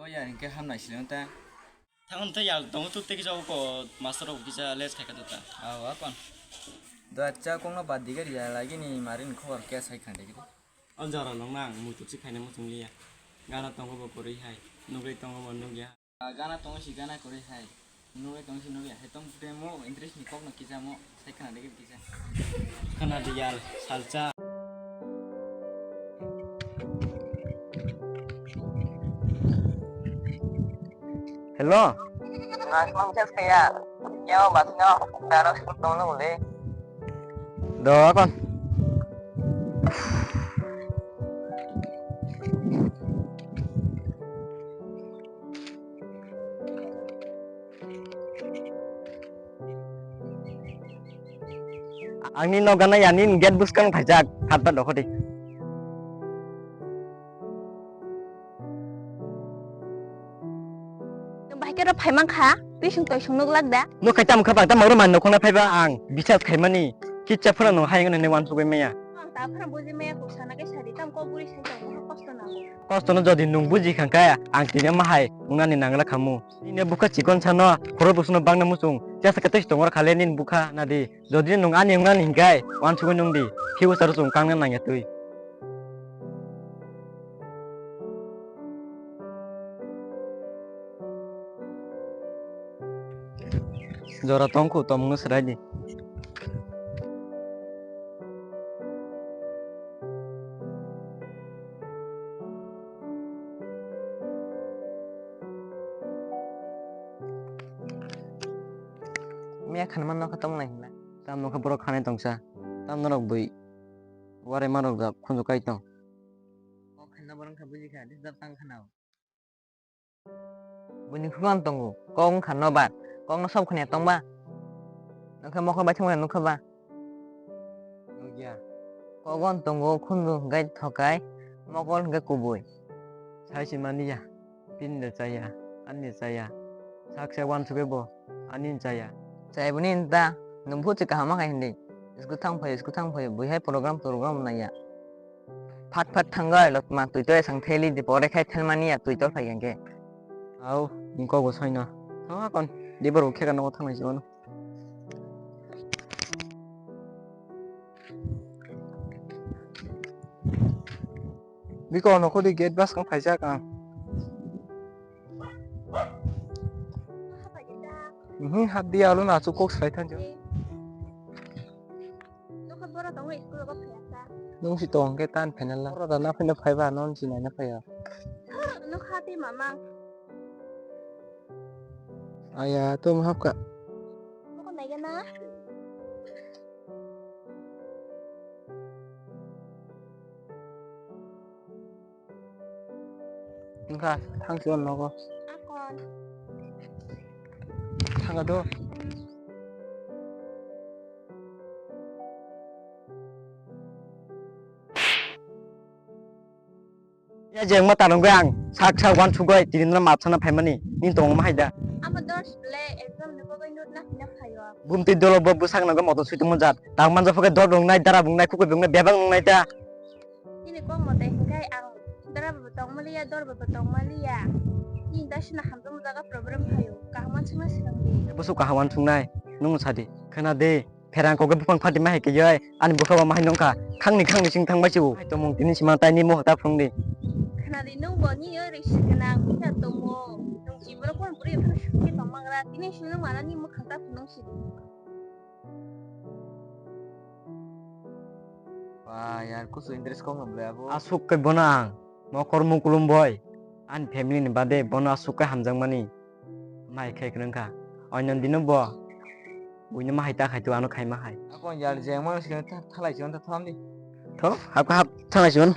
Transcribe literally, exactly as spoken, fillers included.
Ya, hingke hamnai silo ta. Thangon te yal tongo tu teki jago ko master rok kisa les khai ka ta. Aw, akon. Do acha kongno bad digari ya lagi ni marin khobor kya sai khande kiri. O jora nong nang muitu si khaina muchung liya. Gana tongo bo koroi hai. Nugri tongo bo nugya. Gana tongo si gana koroi hai. Nugri tongo si nugya. Hai tong pute mo interest ni kok no kisa mo. Sai khana degi kisa. Khana diyal salsa. Hello. Nang kung jas kaya. Yaw bat no. Daro sing tong no le. Do akon. Ang ni nogo nai ani gate bwskang phaijak, hat bat rokho di. Nwng bahai khe oro phai mankha, twisong toisong nuk lak da? Nuk khai tamo kha bang, tamo oro man nokhong na phaiba ang, bisas khaimani, kicha phano nwng hayung nini wansugwi maya. Ang ta phano buji maya kok sana khe sadi, tamo kok buri sai tong, kosto nango. Kosto no jodi nwng buji kha khe, ang tini ma hai, wngna ni nangla khamu. Nini bukha chikon sano, khoro busuno bangna muchung, chasa khe tei tongor khale nini bukha nadi. Jodi nwng ani wngna ni hinkai, wansugwi nwng di, khibu saro chwng kangna nangya twi. Jora tongkhu, tomungno swrai di. Miya khanma nokha tongmani hinna. Tam nokha borok khanai tongsa. Tam norok bui. Warai ma rok jak khunju kai tong. Kok khanna borok kha buji kha, disturb tang khana. Buini khukang tongo, kok wngkha nobar, kokno sob khwnaya tongba? Nokhe mokol bai thangmani nukha ba? Nukya. Kok on tongo khunju hwnkhe thokai, mokol hwnkhe kubui. Sai se mani ya, bini de chaya, ani de chaya. Sak se wansugwi bo, ani chaya. Chai bini ta, nwng buchi kaham ma khai hindi. School thang phaio, school thang phaio, buihai program, program naiya. Phat phat thangwi lotma twi to esang theli di pore khai thelmani ya twi to phai hwnkhe. Au, ni kok bo soino. Thang kon, di bor bo kheka nogo thangnai jibono. Biko nogo di gate bwskang phaijak ang. Mhm, hap di alo na chu kok sai thanjo. Nokha bora tongo school go phaya sa. Nung si tong ke tan phenal la. Bora da na phina phaiba non si nai na phaya. Nokha ti mama. Aya, tum hap ka. Nokha nai ga na. Wngkha, thang si o nogo. Akon. Thang do. Ya jeng ma tanong ang sak sak wan sugoi tini na map sana phaimani ni tong ma haida. Amo dos le exam ni bagwi nut na hina phayo. Bumti dolo bo bwsak nogo moto sui tongmo jat. Tang manja phoke dor bung nai, dara bung nai, khukui bung nai, bebak nung nai ta. Nini kok mote hingkai ang dara bo tongmaliya, dor bo tongmaliya. Nini dasina hamjakma jaga problem phaio. Kaham wansukna swrwngdi. Bwswk kaham wansuknai? Nwng sadi. Khna di. Pherang kok buphang phatima hai kiyoi. Ani bwkha bo mahai nungkha. Khangni khangni sing thangbai sibu. Hai tongmung tini sima tai ni moho ta phwrwngdi. Khna di nwng bo ni oi rwi sikna phina tongo. Nwng chiboro kon buri phano sukhe tongmagra. Tini sini mana ni mwkhang ta phunung sidi. Ba yar, kusu interest kok no ble abo. Asuk kai bono ang mokor mukulum boy. Ani family ni bade bono asuk kai hamjakmani. Mai khai kwrwngkha. Oino dino bo buino mahai ta khai tu ano khai mahai. Akon yar jeng mano sino thalai sino ta thamdi. Tho, hap hap thalai sino.